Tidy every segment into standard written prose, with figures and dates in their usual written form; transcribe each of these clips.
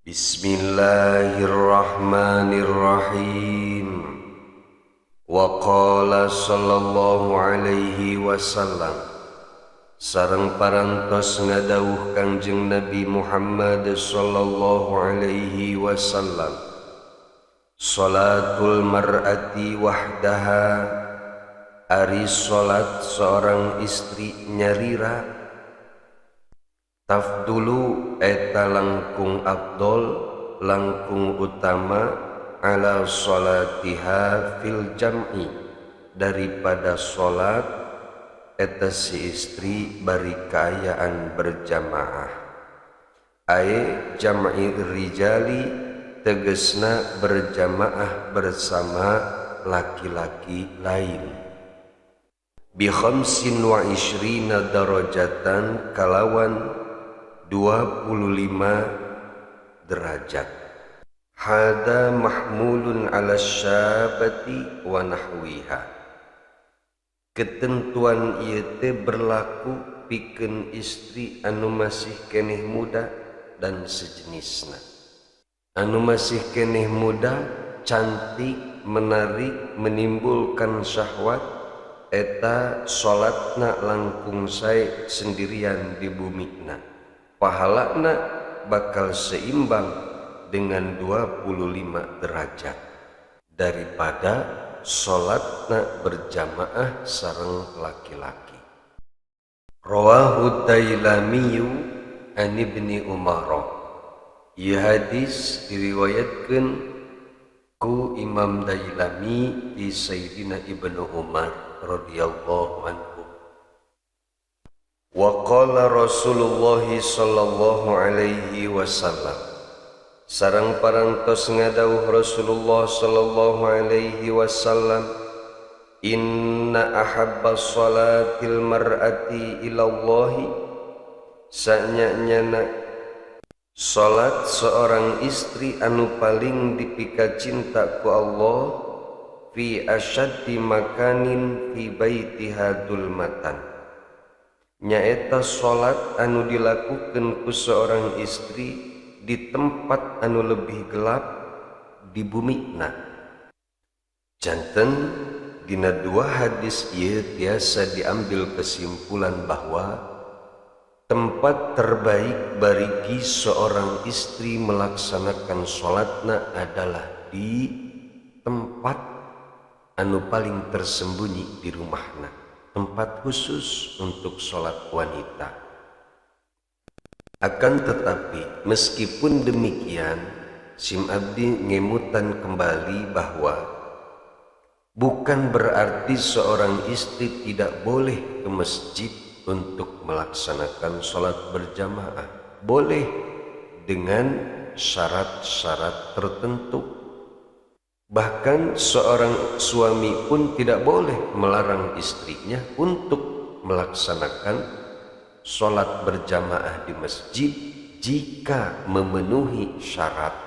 Bismillahirrahmanirrahim. Wa qala sallallahu alaihi wasallam, sareng parantos ngadawuh Kangjeng Nabi Muhammad sallallahu alaihi wasallam, salatul mar'ati wahdaha, ari salat seorang istri nyalira, tafdulu, eta langkung afdol, langkung utama, ala salatiha fil jam'i, daripada salat eta si istri bari kaayaan berjamaah, ae jam'i rijali, tegesna berjamaah bersama laki-laki lain, bi 25 darajatan, kalawan 25 derajat. Hada mahmulun ala syabati wa nahwiha, ketentuan ieu teh berlaku pikeun istri anu masih keneh muda dan sejenisna. Anu masih keneh muda, cantik, menarik, menimbulkan syahwat, eta salatna langkung sae sendirian di bumina, pahalana bakal seimbang dengan 25 derajat daripada salatna berjamaah sareng laki-laki. Rawahu Dailamiyu an Ibni Umar. Ieu hadis diriwayatkeun ku Imam Dailami di Sayyidina Ibnu Umar radhiyallahu anhu. Wa qala Rasulullah sallallahu alaihi wasallam, sareng parantos ngadawuh Rasulullah sallallahu alaihi wasallam, inna ahabba salatil mar'ati ilallahi, sanya-nyana salat seorang istri anu paling dipika cinta ku Allah, fi asyaddi makanin fi baitiha dulmatan, nyaeta salat anu dilakukan ku seorang istri di tempat anu lebih gelap di bumina. Janten dina dua hadis ieu tiasa diambil kesimpulan bahwa tempat terbaik bagi seorang istri melaksanakan sholatna adalah di tempat anu paling tersembunyi di rumahna, tempat khusus untuk sholat wanita. Akan tetapi meskipun demikian, sim abdi ngemutan kembali bahwa bukan berarti seorang istri tidak boleh ke masjid untuk melaksanakan sholat berjamaah. Boleh dengan syarat-syarat tertentu. Bahkan seorang suami pun tidak boleh melarang istrinya untuk melaksanakan sholat berjamaah di masjid jika memenuhi syarat.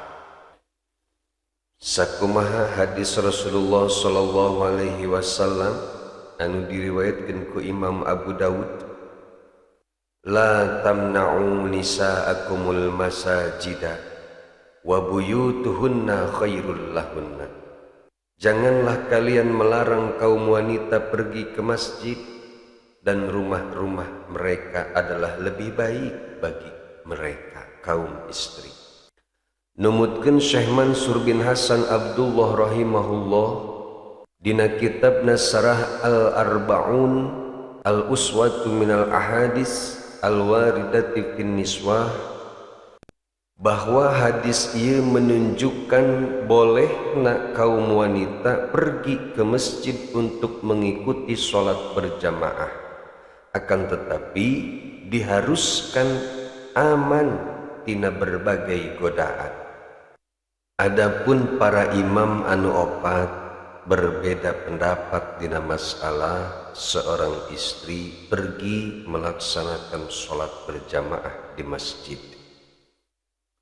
Sakumaha hadis Rasulullah sallallahu alaihi wasallam anu diriwayatkeun ku Imam Abu Dawud, la tamna'u nisa'akumul masajida wa buyutuhunna khairul lahunna. Janganlah kalian melarang kaum wanita pergi ke masjid, dan rumah-rumah mereka adalah lebih baik bagi mereka kaum istri. Numutkeun Syekh Mansur bin Hasan Abdullah rahimahullah dina kitab Nasarah Al-Arba'un Al-Uswatu minal Ahadis Al-Waridati fin Niswah bahwa hadis ieu menunjukkan bolehna kaum wanita pergi ke masjid untuk mengikuti sholat berjamaah. Akan tetapi diharuskan aman tina berbagai godaan. Adapun para imam anu opat berbeda pendapat dina masalah seorang istri pergi melaksanakan sholat berjamaah di masjid.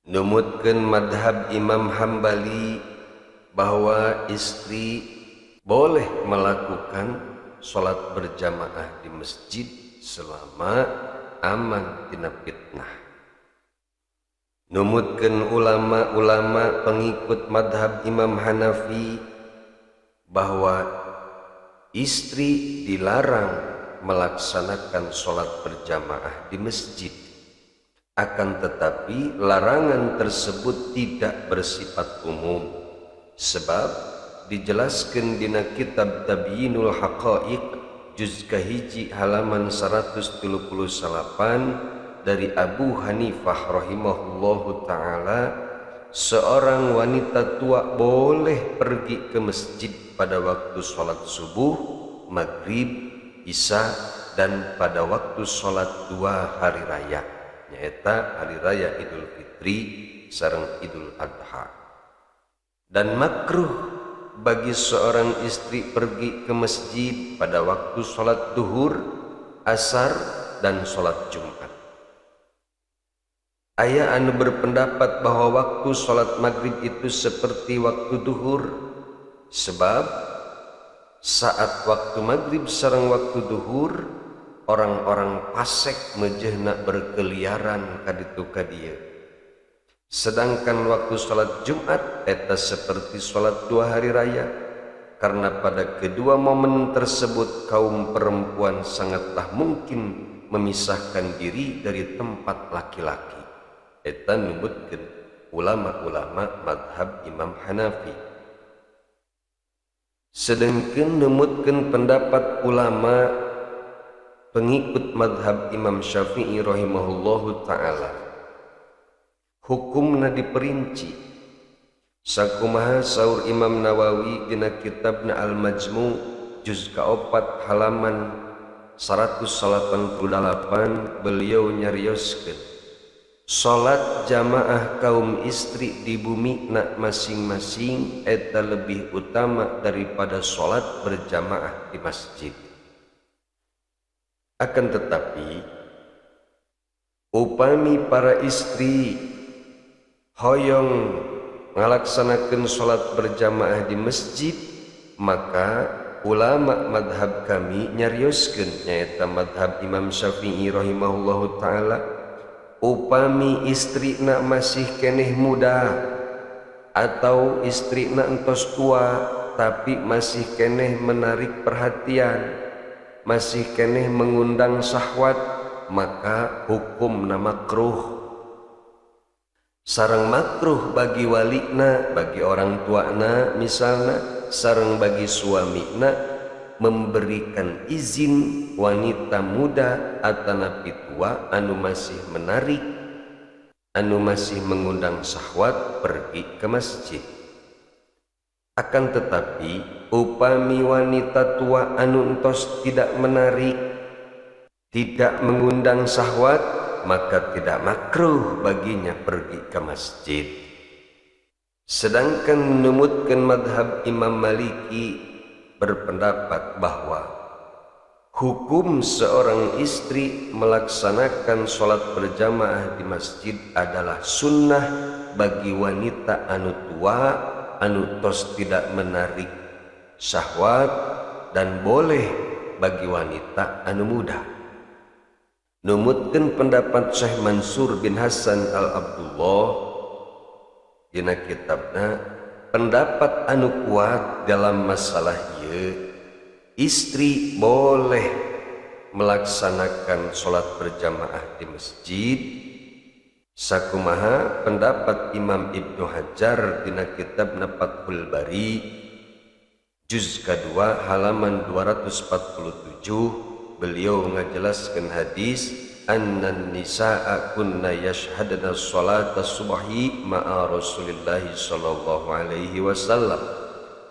Numutkeun madhab Imam Hambali bahwa istri boleh melakukan sholat berjamaah di masjid selama aman tina fitnah. Numutkeun ulama-ulama pengikut madhab Imam Hanafi bahwa istri dilarang melaksanakan sholat berjamaah di masjid. Akan tetapi larangan tersebut tidak bersifat umum, sebab dijelaskan dina kitab Tabyinul Haqaiq juz kahiji halaman 138 dari Abu Hanifah rahimahullahu taala, seorang wanita tua boleh pergi ke masjid pada waktu sholat subuh, maghrib, isya, dan pada waktu sholat dua hari raya, nyaeta hari raya Idul Fitri sareng Idul Adha. Dan makruh bagi seorang istri pergi ke masjid pada waktu sholat duhur, asar, dan sholat Jumat. Aya anu berpendapat bahwa waktu sholat maghrib itu seperti waktu duhur, sebab saat waktu maghrib sareng waktu duhur orang-orang pasek mejehna berkeliaran kaditu kadieu. Sedangkan waktu sholat Jumat eta seperti sholat dua hari raya, karena pada kedua momen tersebut kaum perempuan sangatlah mungkin memisahkan diri dari tempat laki-laki. Eta numutkeun ulama-ulama madhab Imam Hanafi. Sedangkan numutkeun pendapat ulama pengikut madhab Imam Syafi'i rahimahullahu ta'ala, hukumna diperinci. Sakumaha saur Imam Nawawi dina kitabna Al-Majmu' juz ka-4 halaman 188, beliau nyarioskeun salat jamaah kaum istri di bumi nak masing-masing eta lebih utama daripada salat berjamaah di masjid. Akan tetapi upami para istri hoyong ngalaksanakeun salat berjamaah di masjid, maka ulama madhab kami nyarioskeun nyaeta madhab Imam Syafi'i rahimahullahu ta'ala, upami istrina masih keneh muda atau istrina entos tua tapi masih keneh menarik perhatian, masih keneh mengundang syahwat, maka hukumna makruh. Sareng makruh bagi walina, bagi orang tuana misalna, sareng bagi suamina memberikan izin wanita muda atanapi tua anu masih menarik, anu masih mengundang syahwat pergi ke masjid. Akan tetapi upami wanita tua anu entos tidak menarik, tidak mengundang syahwat, maka tidak makruh baginya pergi ke masjid. Sedangkan numutkeun madhab Imam Maliki berpendapat bahwa hukum seorang istri melaksanakan sholat berjamaah di masjid adalah sunnah bagi wanita anu tua, anu tos tidak menarik syahwat, dan boleh bagi wanita anu muda. Numutkeun pendapat Syekh Mansur bin Hasan Al-Abdullah dina kitabna, pendapat anu kuat dalam masalah ieu, istri boleh melaksanakan sholat berjamaah di masjid. Sakumaha pendapat Imam Ibnu Hajar dina kitabna Fathul Bari juz kedua halaman 247, beliau ngajelaskan hadis annan nisaa kunna yashhadna sholata subhi ma'a Rasulillahi sallallahu alaihi wasallam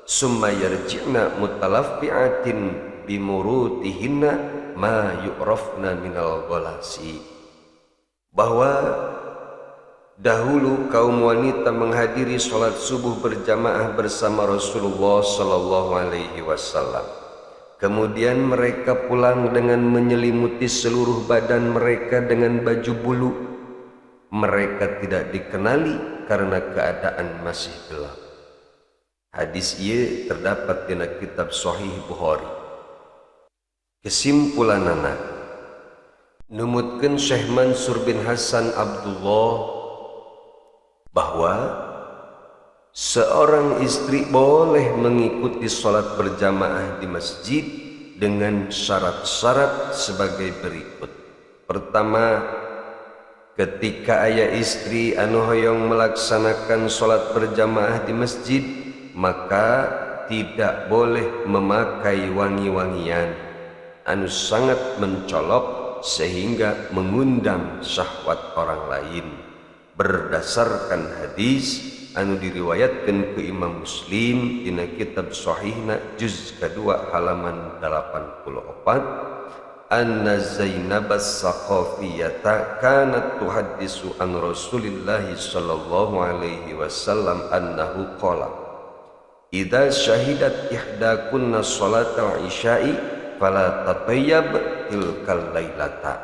summa yarji'na mutalaffi'atin bimurutihinna ma yu'rafna minal ghalasi, bahwa dahulu kaum wanita menghadiri sholat subuh berjamaah bersama Rasulullah sallallahu alaihi wasallam. Kemudian mereka pulang dengan menyelimuti seluruh badan mereka dengan baju bulu. Mereka tidak dikenali karena keadaan masih gelap. Hadis ieu terdapat dina kitab Sahih Bukhari. Kesimpulanana, numutkeun Syekh Mansur bin Hasan Abdullah, Bahwa seorang istri boleh mengikuti sholat berjamaah di masjid dengan syarat-syarat sebagai berikut. Pertama, ketika aya istri anu hoyong melaksanakan sholat berjamaah di masjid, maka tidak boleh memakai wangi-wangian anu sangat mencolok sehingga mengundang syahwat orang lain. Berdasarkan hadis anu diriwayatkan ke Imam Muslim dina kitab Sahihna juz kedua halaman 84, anna Zainab as-Saqafiyata kanat tuhaddisu an Rasulillah sallallahu alaihi wasallam annahu qala, idza syahidat ihdakunna salatal isya'i fala tatayyab tilkal lailata.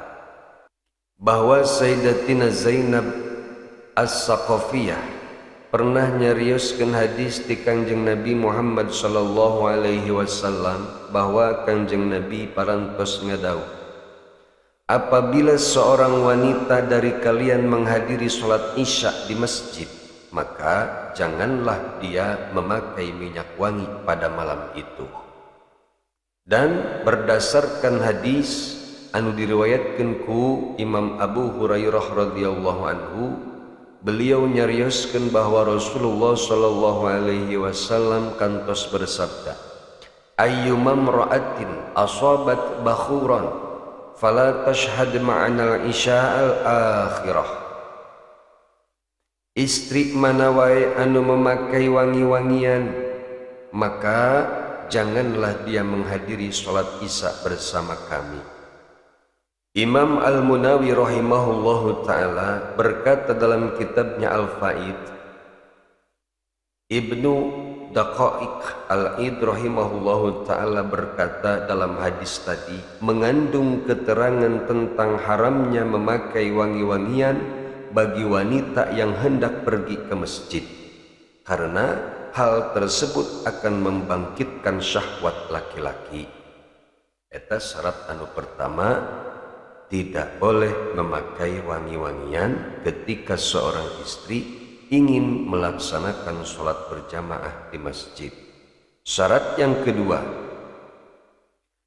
Bahwa Sayyidatina Zainab As-Saqafiyah pernah nyarioskeun hadis ti Kangjeng Nabi Muhammad sallallahu alaihi wasallam bahwa Kangjeng Nabi parantos ngadawuh, apabila seorang wanita dari kalian menghadiri salat Isya di masjid, maka janganlah dia memakai minyak wangi pada malam itu. Dan berdasarkan hadis anu diriwayatkeun ku Imam Abu Hurairah radhiyallahu anhu, beliau nyarioskeun bahwa Rasulullah sallallahu alaihi wasallam kantos bersabda, ayyuma imra'atin asabat bakhuran fala tashhad ma'ana al-isya'al akhirah. Istri mana wae anu memakai wangi-wangian, maka janganlah dia menghadiri salat Isya bersama kami. Imam Al-Munawi rahimahullahu ta'ala berkata dalam kitabnya Al-Faid, Ibnu Daqaiq Al-Id rahimahullahu ta'ala berkata dalam hadis tadi mengandung keterangan tentang haramnya memakai wangi-wangian bagi wanita yang hendak pergi ke masjid, karena hal tersebut akan membangkitkan syahwat laki-laki. Eta syarat anu pertama, tidak boleh memakai wangi-wangian ketika seorang istri ingin melaksanakan sholat berjamaah di masjid. Syarat yang kedua,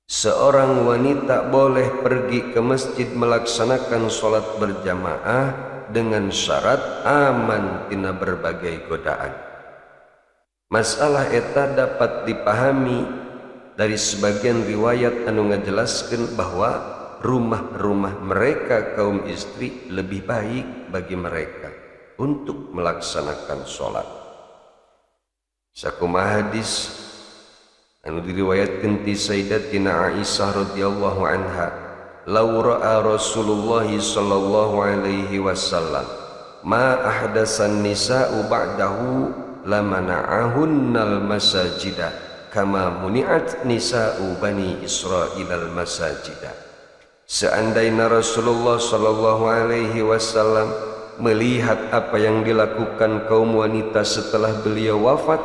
seorang wanita boleh pergi ke masjid melaksanakan sholat berjamaah dengan syarat aman tina berbagai godaan. Masalah eta dapat dipahami dari sebagian riwayat anu ngajelaskeun bahwa rumah-rumah mereka kaum istri lebih baik bagi mereka untuk melaksanakan sholat. Sakumaha hadis anu diriwayatkeun ti Sayyidatina Aisyah radhiyallahu anha, law ra'a Rasulullah sallallahu alaihi wasallam ma ahdasan nisa'u ba'dahu lamana'ahunnal masajida kama muni'at nisa'u bani Israilal masajida. Seandainya Rasulullah sallallahu alaihi wasallam melihat apa yang dilakukan kaum wanita setelah beliau wafat,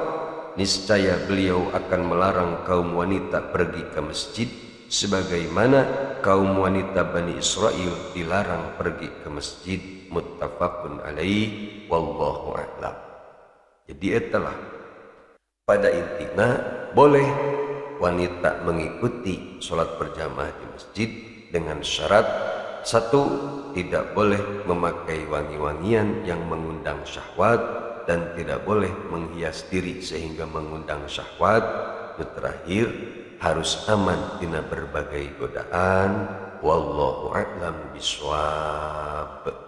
niscaya beliau akan melarang kaum wanita pergi ke masjid sebagaimana kaum wanita Bani Israel dilarang pergi ke masjid. Muttafaqun alaih, wallahu a'lam. Jadi itulah pada intinya boleh wanita mengikuti sholat berjamaah di masjid dengan syarat satu, tidak boleh memakai wangi-wangian yang mengundang syahwat dan tidak boleh menghias diri sehingga mengundang syahwat. Terakhir, harus aman tina berbagai godaan. Wallahu a'lam bishawab.